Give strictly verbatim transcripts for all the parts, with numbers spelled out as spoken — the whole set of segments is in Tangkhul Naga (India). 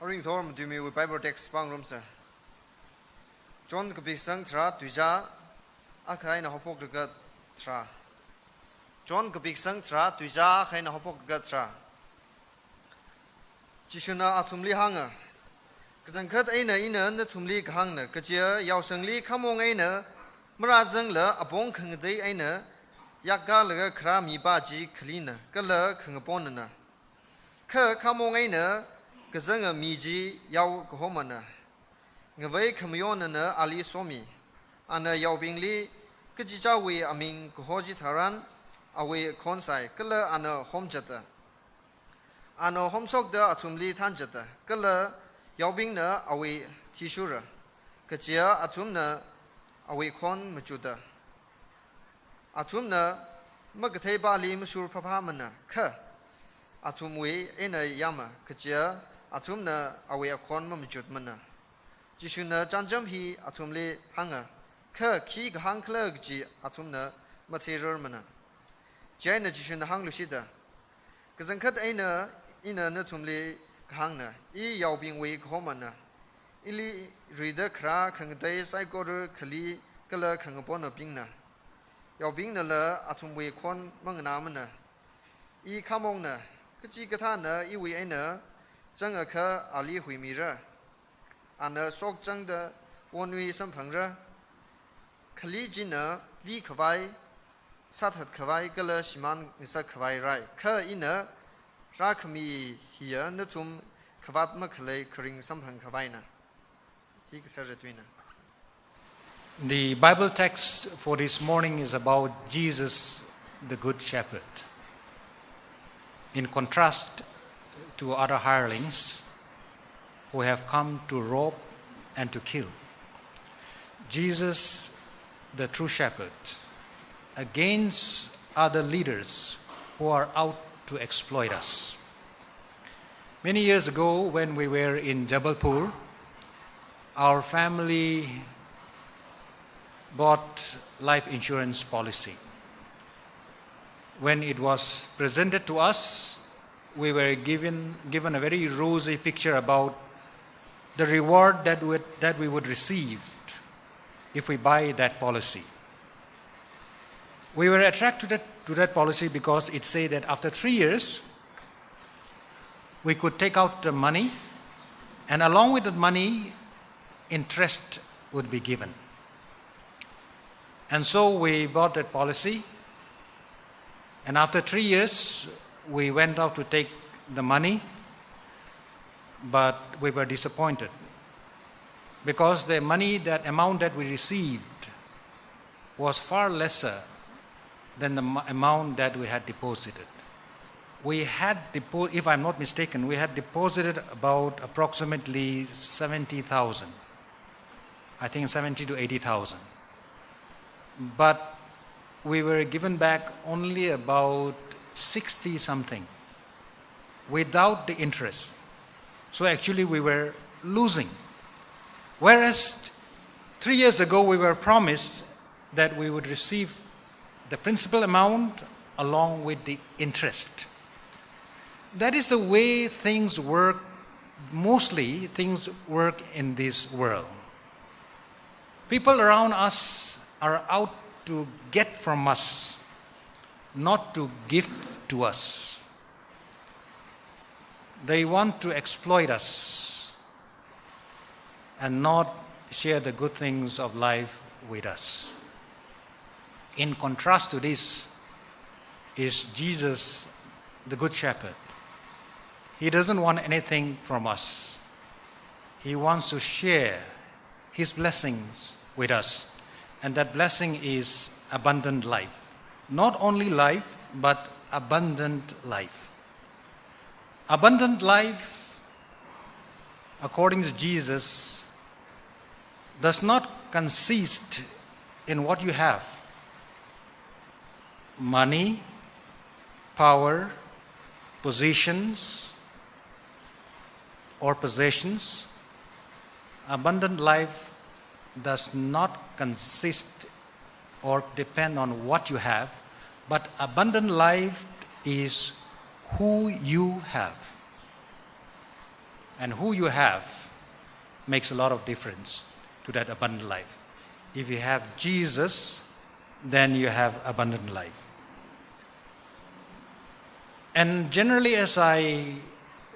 Aring thor matuimiwui Bible text pāngarumsa. John kapiksang tharā tuizā akha eina haophok laga tharā. John kapiksang tharā tuizā akha eina haophok laga tharā. Jishuna athumli hānga, kachangkhat eina ina nathumli kahāngna, kaja yaosangli khamong eina marāzangla apong khangatei eina yakkalaga kharā mipā chi khalina, kala khangaponnana. Kha khamong eina kazanga mi chi yao kahomana. Ngavei khamayonnana ali somi. Ana yaobingli kachichāwui aming kaho chitharan awui khon sai, kala ana homzata. Ana homshokta athumli thanzata, kala yaobingna awui thishura. Kaja athumna awui khon machuta. Athumna makatheipāli mashur phāphāmana, kha athumwui eina yāma, kaja athumna awui akhon mamachutmana. Jishuna chānjam hi athumli hānga, kha khi kahāng khala kaji athumna matheirarmana. Chieina Jishuna hāngluishita, kachangkhat eina ina nathumli kahāngna, i yaobingwui kahomana. Ili ruida kharā khangatei saikora khali kala khangaponnabingna. Yaobingnala athumwui khon manganāmana. I khamongna, kachikathāna iwui eina zangakha ali huimira. Ana shokzangda wonwui samphangra. Khali china likhavai, sāthatkhavai kala shimān ngasakkhavai rai. Kha ina rākhami hiya nathum khavāt makhalei kharing samphangkhavaina. Hi kathara tuina. The Bible text for this morning is about Jesus, the Good Shepherd. In contrast to other hirelings who have come to rob and to kill, Jesus, the true shepherd, against other leaders who are out to exploit us. Many years ago, when we were in Jabalpur, our family bought life insurance policy. When it was presented to us, we were given, given a very rosy picture about the reward that would, that we would receive if we buy that policy. We were attracted to that policy because it said that after three years, we could take out the money, and along with the money, interest would be given. And so we bought that policy, and after three years, we went out to take the money, but we were disappointed because the money, that amount that we received, was far lesser than the mo-, amount that we had deposited. We had depo-, if I'm not mistaken, we had deposited about approximately seventy thousand. I think seventy to eighty thousand. But we were given back only about sixty something without the interest. So actually we were losing. Whereas three years ago we were promised that we would receive the principal amount along with the interest. That is the way things work, mostly things work in this world. People around us are out to get from us, not to give to us. They want to exploit us and not share the good things of life with us. In contrast to this is Jesus, the Good Shepherd. He doesn't want anything from us. He wants to share his blessings with us. And that blessing is abundant life. Not only life, but abundant life. Abundant life, according to Jesus, does not consist in what you have, money, power, positions, or possessions. Abundant life does not consist or depend on what you have, but abundant life is who you have. And who you have makes a lot of difference to that abundant life. If you have Jesus, then you have abundant life. And generally, as I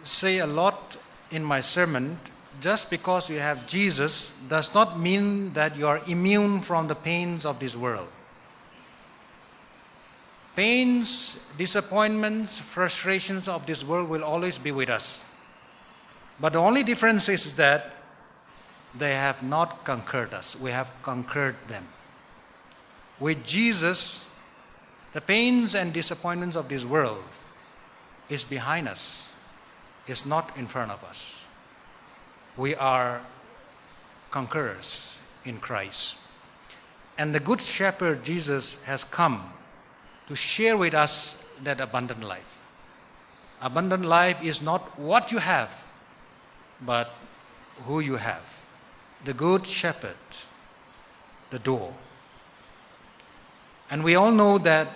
say a lot in my sermon, just because you have Jesus does not mean that you are immune from the pains of this world. Pains, disappointments, frustrations of this world will always be with us. But the only difference is that they have not conquered us. We have conquered them. With Jesus, the pains and disappointments of this world is behind us, is not in front of us. We are conquerors in Christ. And the Good Shepherd Jesus has come to share with us that abundant life. Abundant life is not what you have, but who you have. The Good Shepherd, the door. And we all know that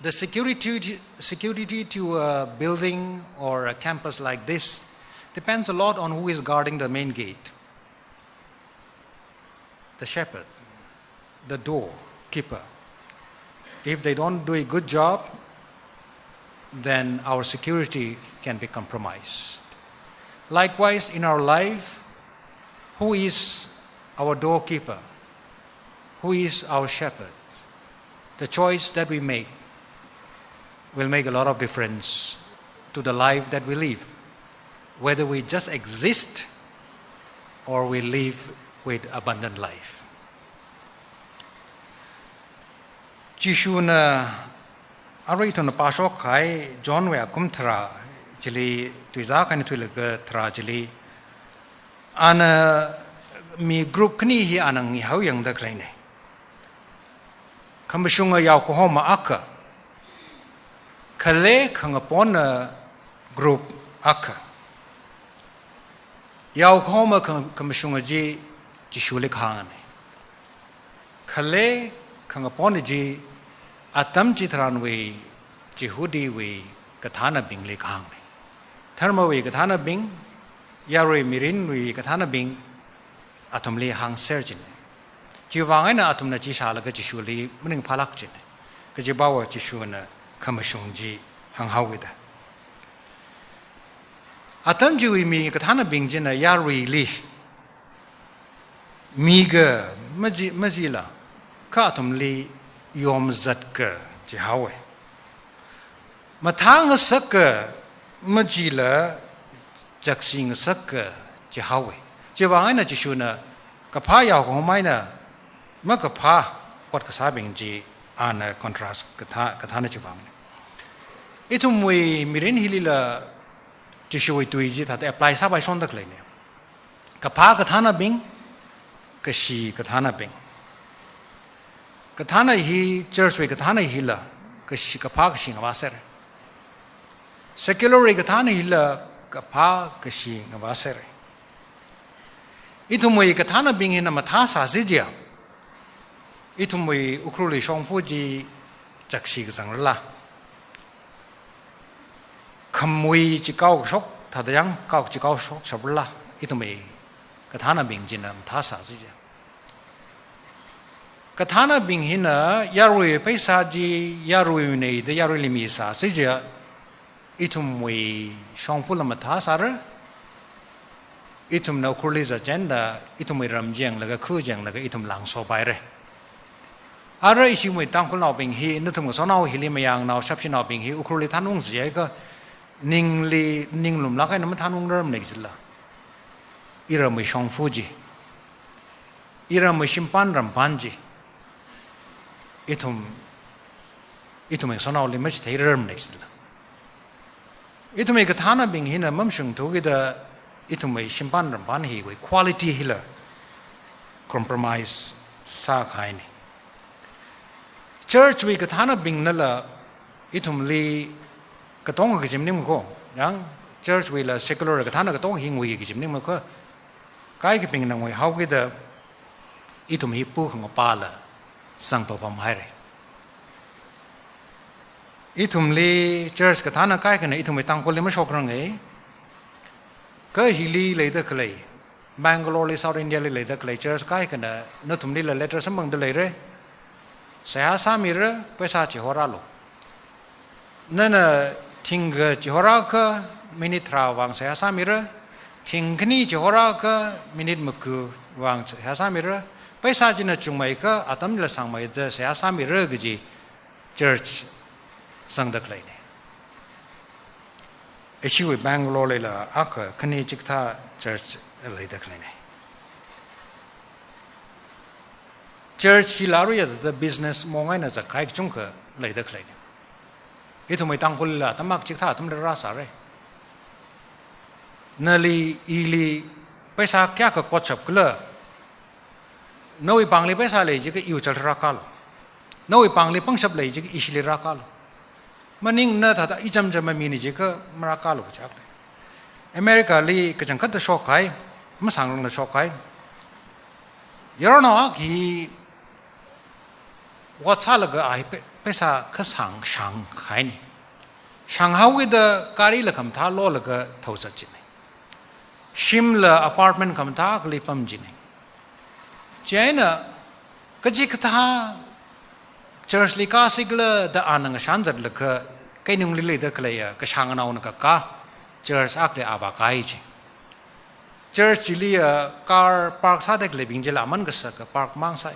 the security, security to a building or a campus like this depends a lot on who is guarding the main gate. The shepherd, the doorkeeper. If they don't do a good job, then our security can be compromised. Likewise, in our life, who is our doorkeeper? Who is our shepherd? The choice that we make will make a lot of difference to the life that we live, whether we just exist or we live with abundant life. Jishuna arui ithumna pāshok kahai John wui akum tharā chili, tuizā kahai eina thuilaga tharā chili, ana mi group khani hi ana ngahao yangda khaleina. Khamashunga yaokahoma akha, khalei khangapona group akha. Yaokahoma khang-, khamashunga chi Jishuli kahāngna. Khalei khangapona chi atam chitharanwui Jihudiwui kathānabingli kahāngna. Dharmawui kathānabing, yarui mirinwui kathānabing, athumli hāngser china. Chiwui vang eina athumna chi shālaga Jishuli maningphālāk china. Kajiva Jishuna khamashung chi hānghaowa da. Atam chiwui mi kathānabing china yaruili, miga maji, majila, kha athumli yomzatka jihaowa. Mathāngasaka majila chaksingasaka jihaowa. Chiwui vang eina Jishuna kaphā yaokahoma eina makaphā ot kasābing chi ana contrast kathā, kathāna chiwui vangna. Ithumwui mirin hilila Jishuwui tui chi thāda apply sāpaishonda khaleina. Kaphā kathānabing, kashi kathānabing. Kathāna hi, church wui kathāna hila, kashi, kaphā kashi ngavāsera. Secular wui kathāna hila, kaphā kashi ngavāsera. Ithumwui kathānabing hina mathāsāsi jiakha, ithumwui Ukhrulwui shongfa chi chaksi kazang rala, khamui chikao kashok, thāda yangkao chikao shokshap rala, ithumwui kathānabing china mathāsāsi jiakha. Kathānabing hina yarui pheisā chi, yaruina da yaruili misāsi jiakha, ithumwui shongfala mathāsāra, ithumna Ukhrulli zatchenda, ithumwui ram yanglaga, khu yanglaga, ithum langsopaira. Ara ishiwui Tangkhulnaobing hi, nathum ngasonao hili mayarnao, shapshinaobing hi, Ukhrulli thanungsi jiakha, ningli, ninglumlāk eina mathanungrarmana jila. Iramwui shongfa chi, iramwui shimpan rampan chi, ithum, ithumwui ngasonaoli machitheirarmana jila. Ithumwui kathānabing hina mamashungthu kida ithumwui shimpan rampan hiwui quality hila compromise sākahaina. Church wui kathānabingnala ithumli katonga kaji maningmana ko, yang church wuila secular kathāna katonga hi ngui kaji maningmana ko, kaikhabingna nguihao kida ithum hi pu khangapāla sangpapam haira. Ithumli church kathāna kaikhana ithumwui Tangkhulli mashokrang e. Kha hili leida khalei, Bangalore li, South India li leida khalei church kaikhana nathumlila letter samphangda leira. Seihā sāmira, paisa chihorālu. Nana thingkha chihorākha minute tharā vang seihā sāmira, thingkhani chihorākha minute maga vang seihā sāmira, paisa china chungmeikha atamla sāngmeida seihā sāmira kaji church sangda khaleina. Ishiwui Bangalore lila akha khani chikathā church leida khaleina. Church hila aruiya thāda business mong eina zatkahai kachungkha leida khaleina. Ithumwui Tangkhulli atam akha chikathā atam rāra sāra. Nali ili paisa kayākha kotshap khala, nawui pāngli paisa lei jiakha iwui church rākalu. Nawui pāngli pangshap lei jiakha ishili rākalu. Maningna thāda ichamcham mamina jiakha marākalu kachak lei. America li kachangkhatta shokkahai, masāngrangla shokkahai. Yaronao akha hi ot sālaga a hi pe-, paisa kasāng shāngkahaina. Shānghaokida garila khamathā lolaga thao zat jina. Shimla apartment khamathā akhali pam jina. Chieina kachikathā church li kāsi khala da ana ngashan zatlaga keinungli leida khaleiya kashāng anaona kakā church akhali a vākāi ji. Church chiliya car park sāda khaleibing chila aman kasaka park mang sāi.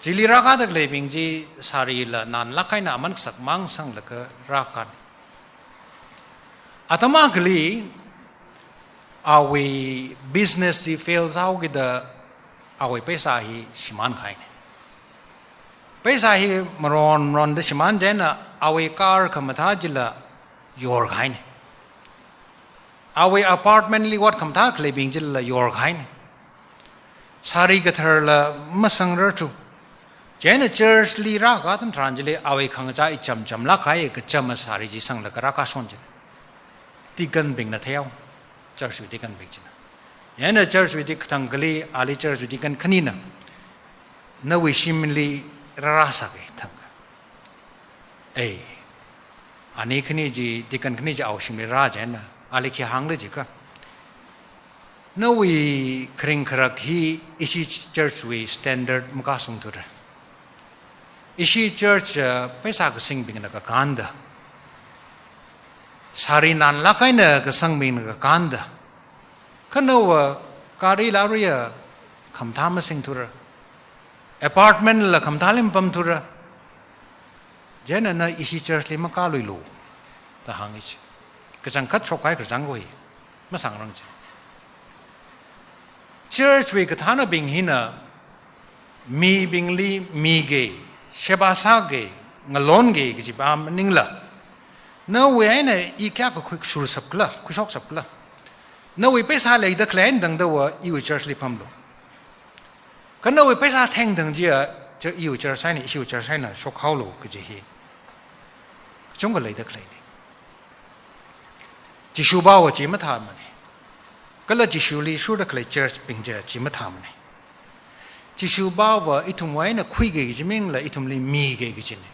Chili rākāda khaleibing chi sarila nānlāk eina aman kasak mang sanglaga rākāi. Atam akhali awui business chi fail sāhaokida awui paisa hi shimānkahaina. Paisa hi maron maronda shimān chieina awui car khamathā chila yorkahaina. Awui apartment li ot khamathā khaleibing chila yorkahaina. Sari katharla masangrarthu. Chieina church li rākā atam tharan chili awui khangachā ichamchamlāk kahai kachama sari chi sanglaga rākāshon jina. Deacon bingna theihao. Church wui deacon bing china. Chieina church wui deacon kathang kali, ali church wui deacon khanina, nawui shimli rārāsaka thang. Ei, ani khani chi, deacon khani chi awui shimli rā chieina, ali khi hāngli jiakha, nawui kharing kharak hi ishi church wui standard makāshungthura. Ishi church, uh, paisa kasingbingna kakānda, sari nānlāk eina kasangbingna kakānda, kha nawui gari lorry khamathā masingthura. Apartment la khamathāli mapamthura. Chieina na ishi church li makāluilu da hāngi ji. Kachangkhat shokkahai kachang khui. Masangrang ji. Church wui kathānabing hina mibingli miki, sheba sāki, ngalonki kaji pa maningla, nawui eina i kayākha khuishurshap khala, khuishokshap khala. Nawui paisa leida khalei eina tangda va iwui church li pamlu. Kha nawui paisa thengthang chiya, cha-, iwui church eina, ishiwui church eina shokhaolu kaji hi kachungkha leida khaleina. Jishu pava chi mathāmana. Kala Jishuli shurda khalei church bing chiya chi mathāmana. Jishu pava ithumwui eina khuiki kaji maningla ithumli miki kajina.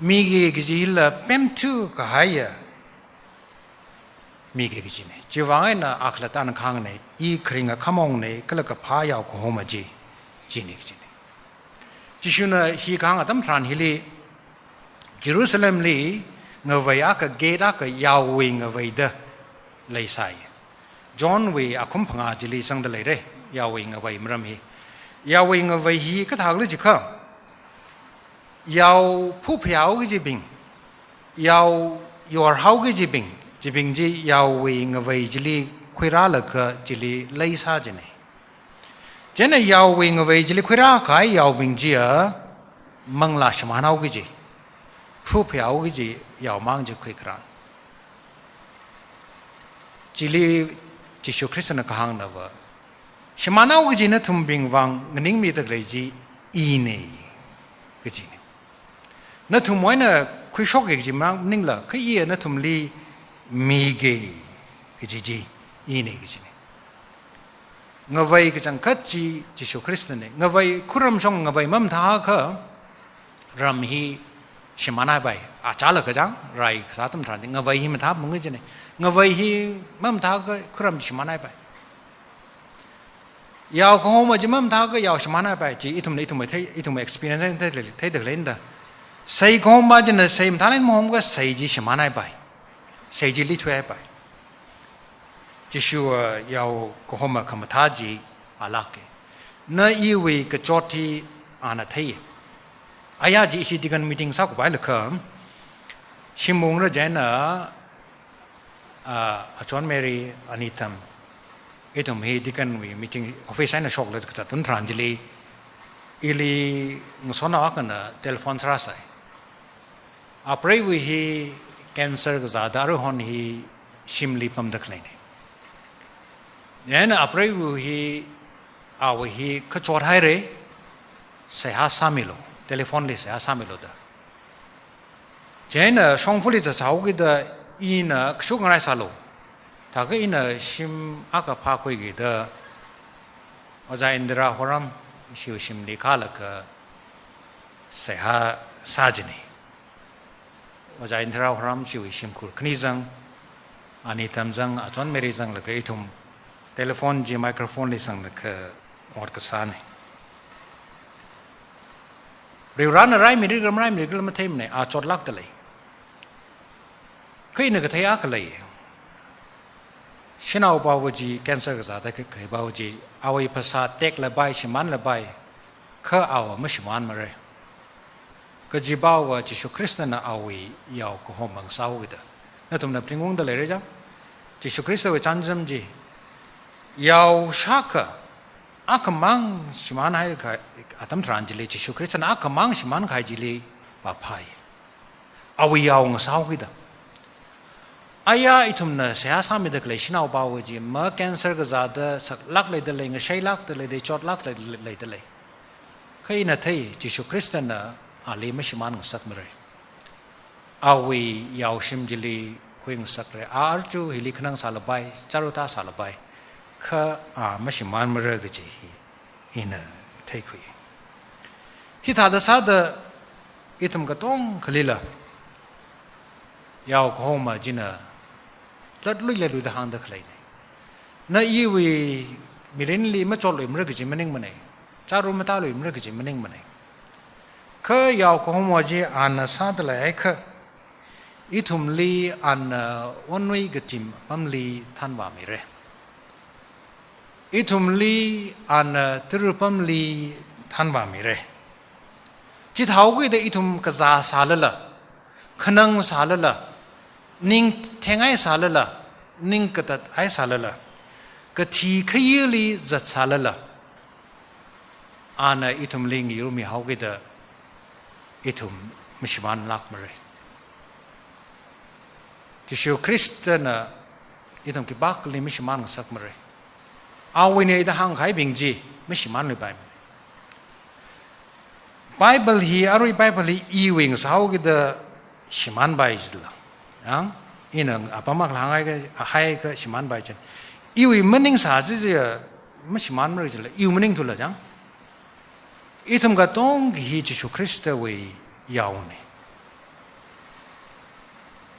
Miki kajila pemthu kahaiya miki kajina. Chivang eina akhalattana kahāngna, i kharinga khamongna, kala kaphā yao kahoma chi, china kajina. Jishuna hi kahāng atam tharan hili, Jerusalem li ngavei akha, gate akha yaowui ngavei da leisai. John wui akhum phangā chili sangda leira, yaowui ngavei maram hi. Yaowui ngavei hi kathākhala jiakha, yao phuphayao kajibing, yao yorhao kajibing, chibing chi yaowui ngavei chili khuirālaga chili leisā jina. Chieina yaowui ngavei chili khuirākahai yaobing chiya manglā shimānhao kaji, phuphayao kaji yaomang chi khuikharā. Chili Jishu Khristana kahāngna va, shimānhao kaji nathumbing vang nganingmida khalei chi ina kajina. Nathumwui eina khuishokki kaji maningla, kha iya nathumli miki kaji chi ina kajina. Ngavei kachangkhat chi Jishu Khristana. Ngavei, khuram shong ngavei mamathāakha ram hi shimānhaipai. Achālakha chang, rai kasā atam tharan ngavei hi mathāmang kajina. Ngavei hi mamathāakha khuram shimānhaipai. Yao kahoma chi mamathāakha yao shimānhaipai. Chi ithumna ithum thei, ithum experience thei, theida khaleina da. Sei kahoma china sei mathālāk eina mahomkha sei chi shimānhaipai. Sei chi lithuihaipai. Jishuva yao kahoma khamathā chi alāke. Na iwui kachot hi ana thei. Aya chi ishi deacon meeting sākhuipailakha, shim ungra chieina, ah, Achon Mary, Anitham, ithum hi deacon wui meeting office eina shoklaga kazat tharan chili, ili ngasotnao akhana telephone sārāsai. Apreiva hi cancer kazāda aruihon hi shimli pamda khaleina. Chieina apreiva hi, awui hi kachot haira, seihā sāmilu, telephone li seihā sāmilu da. Chieina shongfali zatsāhaokida ina kashuk ngarāisālu. Thākha ina shim akha phākhuikida, Ojā Indira Horam ishiwui shimli kālaga seihā sā jina. Ojā Indira Horam ishiwui shimkhur khani zang, Anitham zang, Achon Mary zanglaga ithum telephone chi microphone li sanglaga ot kasāna. Varivarana raimira khala maraimira khala matheimana, a chotlākda lei. Kha ina kathei akha lei. Shanao pava chi cancer kazāda kha-, khalei pava chi, awui phasā teklapai, shimānlapai, kha awa mashimānmara. Kaji pava Jishu Khristana awui yao kahoma ngasāhaokida. Nathumna pheungungda leira chang. Jishu Khristawui chānjam chi, yao shākha, akhamang shimānhaikha atam tharan chili, Jishu Khristana akhamang shimānkahai chili vāphai. Awui yao ngasāhaokida. Aya ithumna seihā sāmida khalei shanao pava chi, ma cancer kazāda saklāk leida lei, ngashailākda lei, chotlāk lei, leida lei. Kha ina thei, Jishu Khristana ali mashimān ngasakmara. Awui yaoshim chili khuingasakra. A archu hili khanang sālapai, charutā sālapai, kha a mashimānmara kaji hi ina theikhui. Hithāda sāda ithum katongkhalila yao kahoma china latlui latluida hāngda khaleina. Na iwui mirinli machotluimara kaji maningmana. Charu matāluimara kaji maningmana. Kha yao kahoma chi ana sāda leiakha, ithumli ana onwui katim apamli thanvāmira. Ithumli ana tara apamli thanvāmira. Chithāhaokida ithum kazā sālala, khanang sālala, ning thengai sālala, ning katathai sālala, kathi khayili zat sālala, ana ithumli ngayurmihaokida ithum mashimānlākmara. Jishu Khristana ithum khipākhali mashimān ngasakmara. Awuina da hāngkahaibing chi mashimānluipaimana. Bible hi, arui Bible hi iwui ngasāhaokida shimānpai jila. Yang, ina apam akha hānghaiakha, haiakha shimānpai jin. Iwui maningsā chi chi mashimānmara jila, iwui maningthula chang. Ithum katonga hi Jishu Khristawui yaona.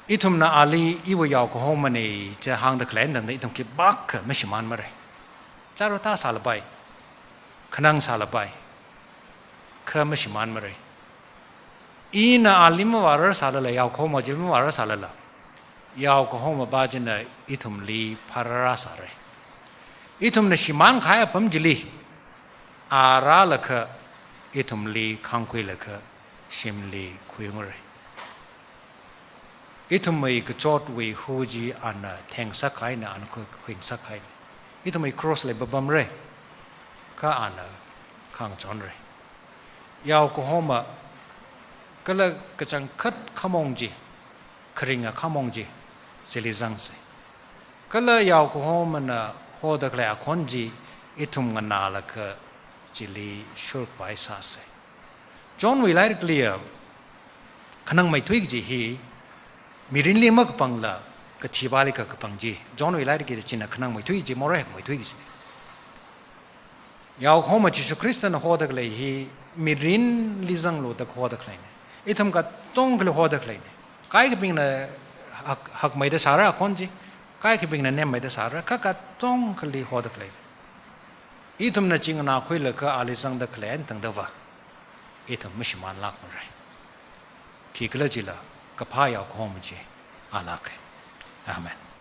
Ithumna ali iwui yao kahomana chi hāngda khalei tangda ithum khipākha mashimānmara. Charutā sālapai, khanang sālapai, kha mashimānmara. Ina ali mavārar sālala, yao kahoma chili mavārar sālala, yao kahoma pā china ithumli phārāra sāra. Ithumna shimānkahai apam chili a rālaga, ithumli khāngkhuilaga, shimli khuiungra. Ithumwui kachotwui hu chi ana thengsak kahaina, ana khui-, khuingasak kahaina. Ithumwui cross li papamra, kha ana khangachonra. Yao kahoma kala kachangkhat khamong chi, kharinga khamong chi, chili zangsa. Kala yao kahomana hoda khalei akhon chi ithum nganālaga chili shurkhavai sāsa. Johnwui lairikli ya khanangmeithui kaji hi mirinli makapangla kathipālikha kapang chi. Johnwui lairikli china khanangmeithui chi, morei hakmeithui kaji. Yao kahoma Jishu Khristana hoda khalei hi mirinli zanglu da hoda khaleina. Ithum katongali hoda khaleina. Kaikhabingna hak-, hakmeida sāra akhon chi, kaikhabingna nemmeida sāra, kha katongali hoda khalei. Ithumna chingna khuilaga ali zangda khalei eina tangdava, ithum mashimānlākmara. Khikhalajila kaphā yaokahoma chi alāka. Amen.